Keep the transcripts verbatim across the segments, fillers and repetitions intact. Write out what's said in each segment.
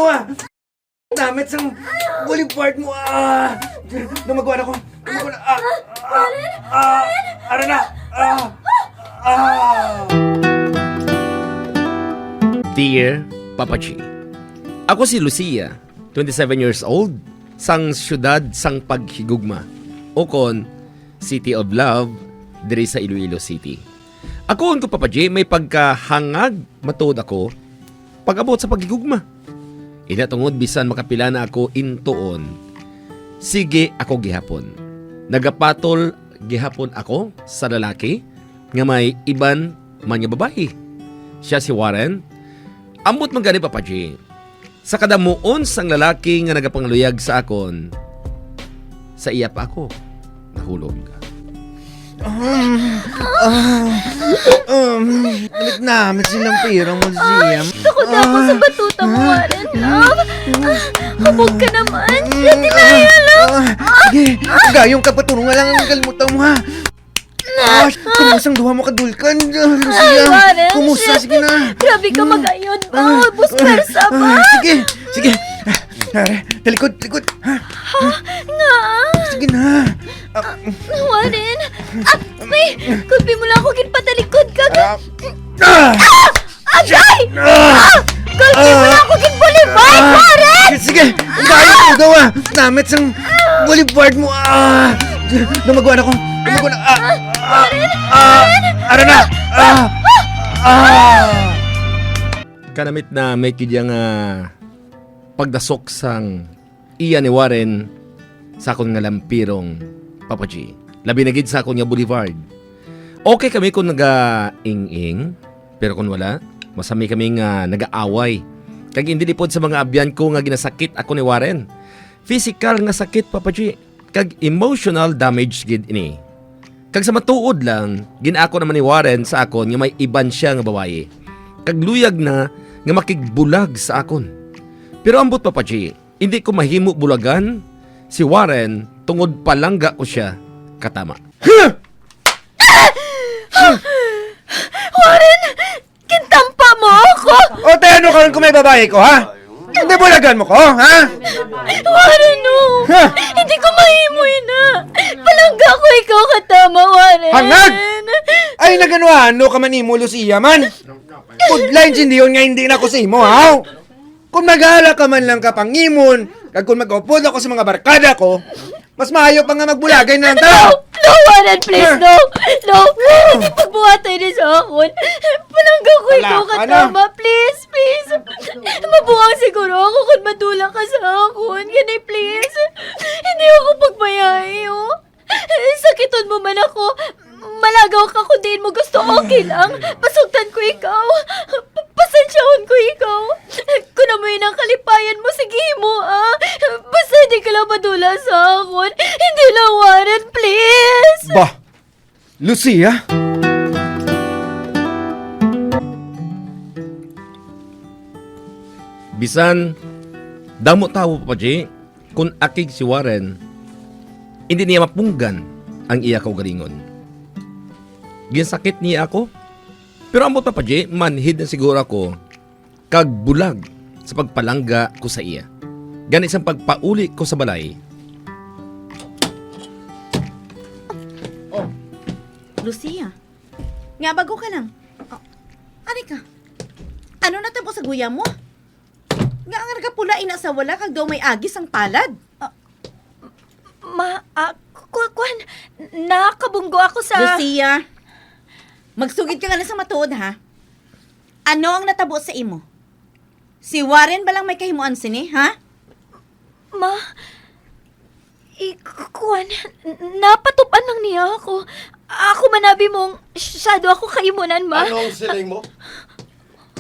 Ah! Namit sang boulevard mo. Ah! Lumagwa na ko. Lumagwa na. Ah! Ah! Ah! Ara na. Ah! Ah! Dear Papa G, ako si Lucia, twenty-seven years old, sang siyudad sang Paghigugma, ukon City of Love, diri sa Iloilo City. Ako, ang ko, Papa G, may pagkahangag matuod ako pag-abot sa paghigugma. Ina tungod bisan makapila na ako intuon, sige ako gihapon. Nagapatol gihapon ako sa lalaki nga may iban man nga babayi. Siya si Warren. Ambot man gani, Papa G, sa kadamuon sang lalaki nga nagapangluyag sa akon, sa iya pa ako nahulog. Um, ah, um, namit-namit silang pirang mo siya. Takot na ako sa batuta mo, Warren. Ah, hubog ka naman. Siya, tinaya lang. Ah, sige, gayong kapatunungan lang ang kalimutan mo, ha? Ah, kumusta ang duha mo kadulkan, ah, Lucia? Ay, Warren, kumusta? Shit. Sige na. Grabe ka magayod ba? Ah, ubos pwersa ba? Ah, sige, sige. Ah, talikod, talikod. Ha? Ha? Nga? Sige na. Ah, Warren. Ah, may, kulpi mo lang ako, ginpatalikod ka. Ah. Ah! Agay! Ah! Ah! Kulpi mo lang ako, ginboulevard, Warren! Sige, sige. Ang dami ko daw, ah. Namit sang boulevard mo, ah. Lumagwa na ko. Lumagwa na. Ah! Ah! Ah! Ara na! Ah! Ah! Kanamit na may kidya nga pagdasok sang iya ni Warren sa akon nga lampirong, Papa G. Labi na gid sa akon nga boulevard. Okay kami kung nagaing-ing, pero kung wala, masami kami nga nagaaway. Kag indi lipod sa mga abyan ko nga ginasakit ako ni Warren. Physical nga sakit, Papa G, kag emotional damage gid ini. Kag sa matuod lang, gin-ako naman ni Warren sa akon nga may iban siya nga babayi. Kag luyag na nga makigbulag sa akon. Pero ambot, Papa G, indi ko mahimo bulagan si Warren tungod palangga ko siya katama. Warren! Gintampa mo ako! O, te, ano karon kung may babayi ko, ha? Hindi bulagan mo ko, ha? Warren, no! Ha? Hindi ko mahimo ina. Palangga ko ikaw katama, Warren. Hangag! Ay, nagano-ano ka man imo, Lucia, man? Pudla intindihon nga hindi na ko sa imo, ha? Kung maghala ka man lang ka pangimon, kag kung mag-upod ako sa mga barkada ko, mas maayo pa nga magbulagay na lang ta. No! No, Warren, please, no! No! Hindi pagbuhatay ni sa akon. Palangga ko ikaw katama. Please, please. Mabuang siguro ako kung madula ka sa akon. Gani, please. Hindi ako pagbayai, oh. Sakiton mo man ako. Malagaw ka kung diin mo gusto, okay lang. Pasugtan ko ikaw. Pa-, pasensyahon ko ikaw. Kung amoy nang kalipayan mo, sige mo, ah. Basta hindi ka lang madula sa akon. Hindi lang, Warren, please. Bah! Lucia? Bisan damo tawo pa, G, kun akig si Warren, hindi niya mapunggan ang iya kaugalingon. Ginsakit niya ako, pero ambot pa, G, manhid na siguro ako kag bulag sa pagpalangga ko sa iya. Gani sang pagpauli ko sa balay. Oh, Lucia, nga bago ka lang. Oh, ari ka. Ano natabo sa guya mo? Nga ang nagapula ina sa wala kag daw may agi sang palad? Ah, ma, ah, ku-, kuwan, nakabunggo ako sa Lucia, magsugid ka nga na sa matuod, ha? Ano ang natabo sa imo? Si Warren ba lang may kahimuan sini, ha? Ma, i-, kuwan, n-, napatupan lang niya ako. Ako manabi mong syado ako kaimunan, ma. Anong siling mo?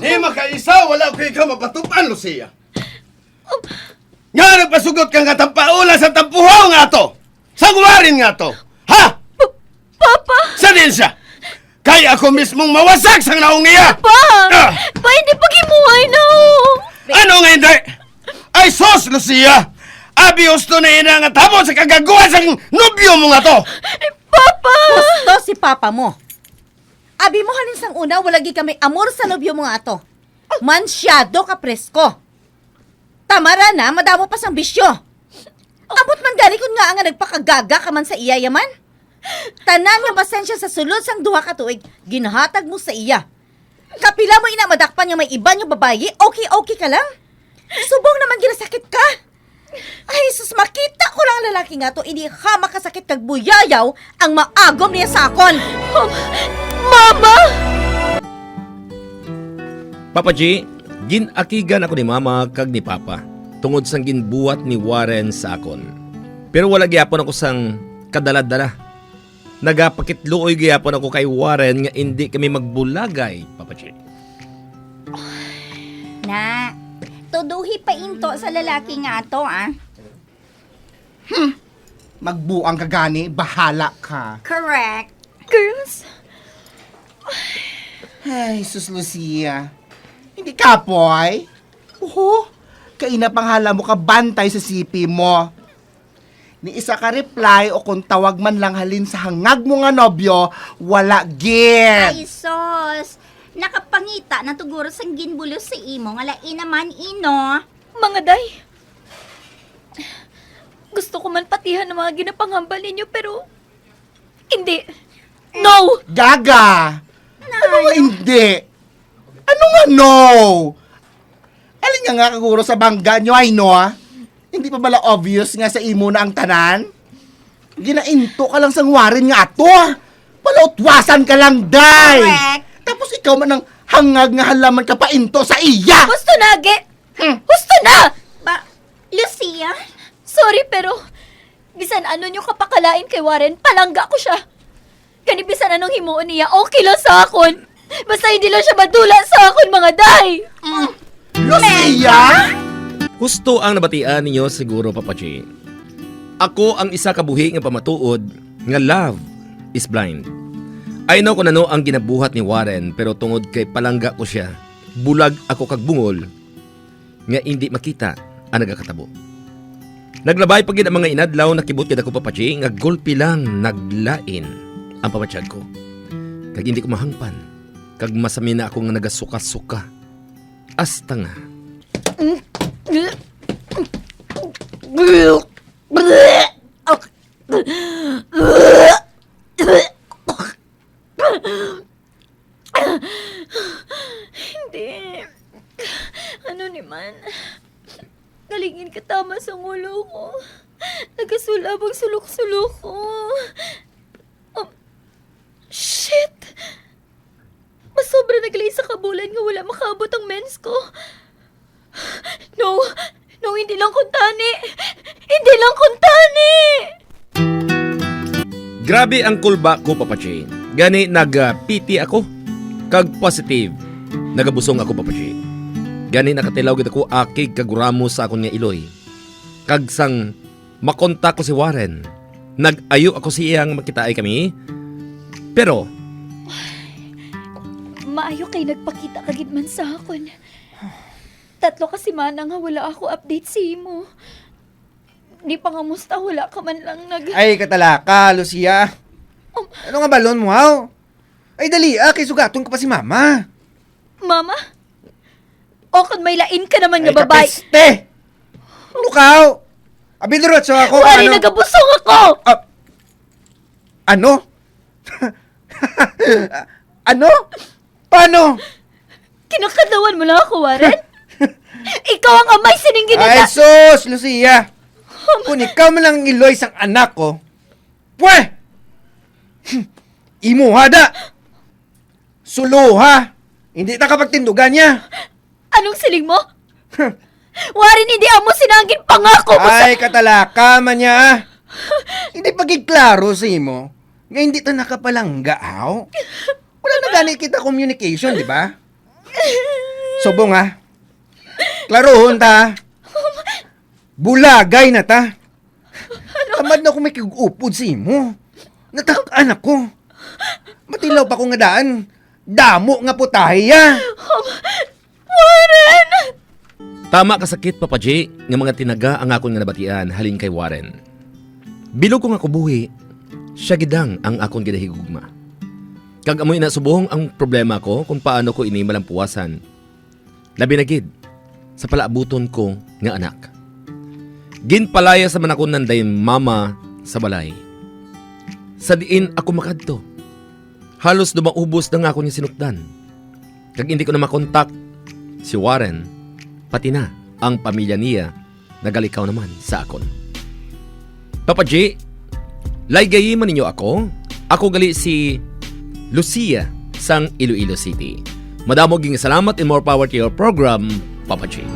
Ni makaisa, wala ko ikaw mapatupan, Lucia. Nga nagpasugot ka nga tampaula sa tampuhaw nga ato? Sa guwarin nga ato? Ha? P-, Papa! Sa din siya? Kay ako mismong mawasak sang naong niya! Pa! Ah! Pa, hindi paghimuhay na, oh! Ano nga hindi? Ay, sus, Lucia! Abi, husto na ina nga tabo sa kagaguhan sang nobyo mo nga to! Papa! Husto si papa mo. Abi mo, halin sang una, wala gid kami amor sa nobyo mo nga ato. Mansyado ka presko. Tamara na, madamo pa sang bisyo. Ambot man gani kun ngaa nga nagpakagaga ka man sa iya yaman. Tanan nga pasensya sa sulod sang duha ka tuig, ginhatag mo sa iya. Kapila mo ina madakpan nga may iban nga babayi, okay-okay ka lang? Subong naman ginasakit ka. Ay, sus, makita ko lang ang lalaki nga to, hindi ha makasakit kag buyayaw ang maagom niya sa akon. Mama! Papa G, gin-akigan ako ni Mama kag ni Papa tungod sang ginbuhat ni Warren sa akon. Pero wala gyapon ako sang kadala-dala. Nagapakitluoy gyapon ako kay Warren nga indi kami magbulagay, Papa G. Na, tuduhi pa into sa lalaki nga ato, ah. Hmm. Magbuang ka gani, bahala ka. Correct. Girls, Ay, sus Lucia. Hindi kapoy? Oho, kaina panghala mo ka bantay sa sipi mo. Ni isa ka reply o kung tawag man lang halin sa hangag mo nga nobyo, wala gid. Ay, sos. Nakapangita na tuguro sang ginbulos sa imo nga lain naman, ino. Mga day, gusto ko man patihan ang mga ginapanghambal ninyo, pero hindi. No! Gaga! Ano nga hindi? Ano nga no? Alin nga nga kaguro sa bangga nyo ay no? Hindi pa bala obvious nga sa imo na ang tanan? Ginainto ka lang sang Warren nga ato. Palautwasan ka lang, day! Correct. Tapos ikaw man ang hangag nga halaman ka painto sa iya! Gusto na, ge! Hmm. Gusto na! Ba, Lucia? Sorry, pero bisan ano nyo kapakalain kay Warren, palangga ko siya. Kani bisan anong himuon niya, okay lang sa akon. Basta hindi lang siya madula sa akon, mga day. Lucia? Husto ang nabatian ninyo siguro, Papa G. Ako ang isa ka buhi nga pamatuod nga love is blind. I know kung ano ang ginabuhat ni Warren, pero tungod kay palangga ko siya, bulag ako kag bungol nga indi makita ang nagakatabo. Naglabay pa gid ang mga inadlaw, nakibot gid ako, Papa G, nga gulpi lang naglain ang pamatyag ko. Kag indi ko mahangpan, kag masami na ako nga nagasuka-suka. Hasta nga. Hindi. Ano ni man? Nalingin katama sa ulo ko. Nagasulab ang sulok-sulok ko. Um, shit! Masobra na gali sa kabulan nga wala makaabot ang mens ko. No! No, hindi lang kuntani! Hindi lang kuntani! Grabe ang kulba ko, Papa G. Gani nag-P T ako. Kag positive, nagabusong ako, Papa G. Gani nakatilaw gid ako akig kag ramo sa akon nga iloy. Kag sang makontak ko si Warren, nag-ayo ako sa iya nga makitaay kami. Pero Maayo kay nagpakita ka gid man sa akon. Tatlo ka semana nga wala ako update sa imo. Di pa nga musta, wala ka man lang nag- Ay, katalaka, Lucia. Ano nga balon mo, haw? Ay, dali, ah, kay sugaton ko pa si Mama. Mama? O kung may lain ka naman nga Ay, babae. Kapeste! Ano ka, haw? Abi, diretso ako, Wari, ano? Nagabusong ako! Ah, ano? Ano? Paano? Kinakadlawan mo lang ako, Warren? Ikaw ang amay sining Ay, ginata. sus, Lucia. Kung ikaw man lang ang iloy sang anak ko, pwe! Imo hada! Suluha! Hindi ta kapagtindugan niya! Anong siling mo? Warren, hindi amo sina ang ginpangako mo sa... Ay, katalaka man niya, ah. Hindi pa gid klaro sa imo nga hindi ta nakapalangga, haw? Wala na gani kita communication, di ba? Subong, ha? Klarohon ta, ha? Bulagay na ta. Tamad na ako may kig-upod sa imo. Natak-an ako. Matilaw pa ko nga daan. Damo nga putahe, ya. Warren! Tama ka sakit, Papa G, nga mga tinaga ang akon nga nabatian halin kay Warren. Bilog ko nga kubuhi, siya gid lang ang akon ginahigugma. Kag amo ina subong ang problema ko kung paano ko ini malampuwasan. Labi na gid, sa palaabuton ko nga anak. Ginpalayas naman ako nanday mama sa balay. Sa diin ako makadto, halos dumaubos na nga ako niya sinukdan. Kag hindi ko na makontak si Warren, pati na ang pamilya niya nagalikaw naman sa akon. Papa G, laygayi man ninyo ako. Ako gali si Lucia sang Iloilo City. Madamo ging salamat and more power to your program, Papa G.